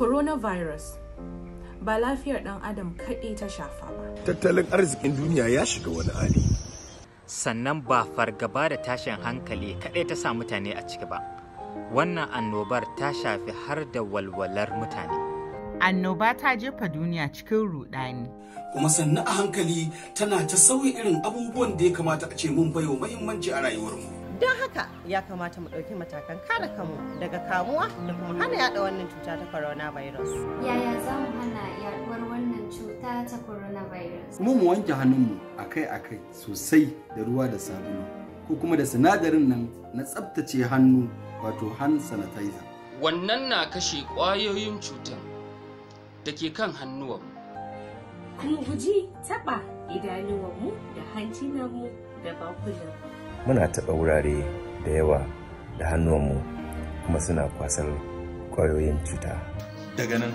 Coronavirus ba lafiyar ɗan adam kaɗai ta shafa ba. Tattalin arzikin duniya ya shiga wani hali. Sannan ba fargaba da tashin hankali kaɗai ta sa mutane a ciki ba. Wannan annobar ta shafi har da walwalar mutane. Annoba ta jefa duniya cikin rudani. Kuma sannu a hankali tana ta sauya irin abubuwan da ya kamata a ce mun baiwa muhimmanci a rayuwarmu. Don haka ya kamata mu ɗauki matakan kare kanmu daga kamuwa da kuma hana yaɗa wannan cuta ta coronavirus. Yaya za mu hana yaɗuwar wannan cuta ta coronavirus? Kuma mu wanke hannunmu akai-akai sosai da ruwa da sabulu ko kuma da sinadarin nan na tsaftace hannu, wato hand sanitizer. Wannan na kashe ƙwayoyin cutan da ke kan hannuwanmu. Kuma guji taɓa idanuwanmu da hancinanmu da bakunanmu. Muna taɓa wurare da yawa da hannuwanmu, kuma suna kwasar ƙwayoyin cuta. Daga nan,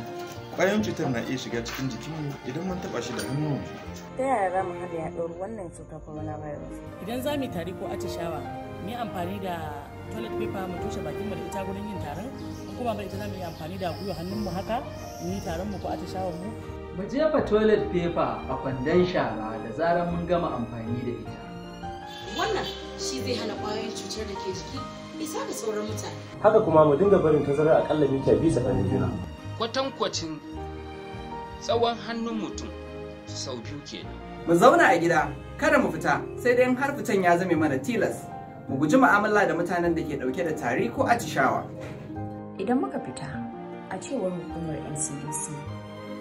ƙwayoyin cutar na iya shiga cikin jikinmu idan mun taɓa shi da hannuwanmu. Ta yaya za mu hana yaɗuwar wannan cutar coronavirus? Idan za mu yi tari ko atishawa, mu yi amfani da toilet paper mu toshe bakinmu da ita gurin yin tarin, in kuma ba ita, za mu yi amfani da gwiwa hannunmu haka mu yi taron mu ko atishawar mu. Mu jefa toilet paper a kwandon shara da zarar mun gama amfani da ita. Wannan shi zai hana ƙwayoyin cutar da ke jiki isa ga sauran mutane. Haka kuma mu dinga barin tazarar akalla mita 2 tsakanin juna. Kwatankwacin tsawon hannun mutum sau biyu kenan. Mu zauna a gida, kada mu fita, sai dai in har fitan ya zame mana tilas. Mu guji mu'amala da mutanen da ke dauke da tari ko atishawa. Idan muka fita, a cewar hukumar NCDC,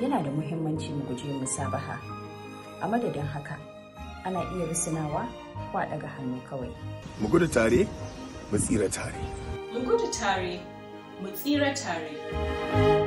yana da muhimmanci mu guji musabaha. A madadin haka, ana iya risinawa ko a ɗaga hannu kawai. Mu gudu tare, mu tsira tare. Mu gudu tare, mu tsira tare.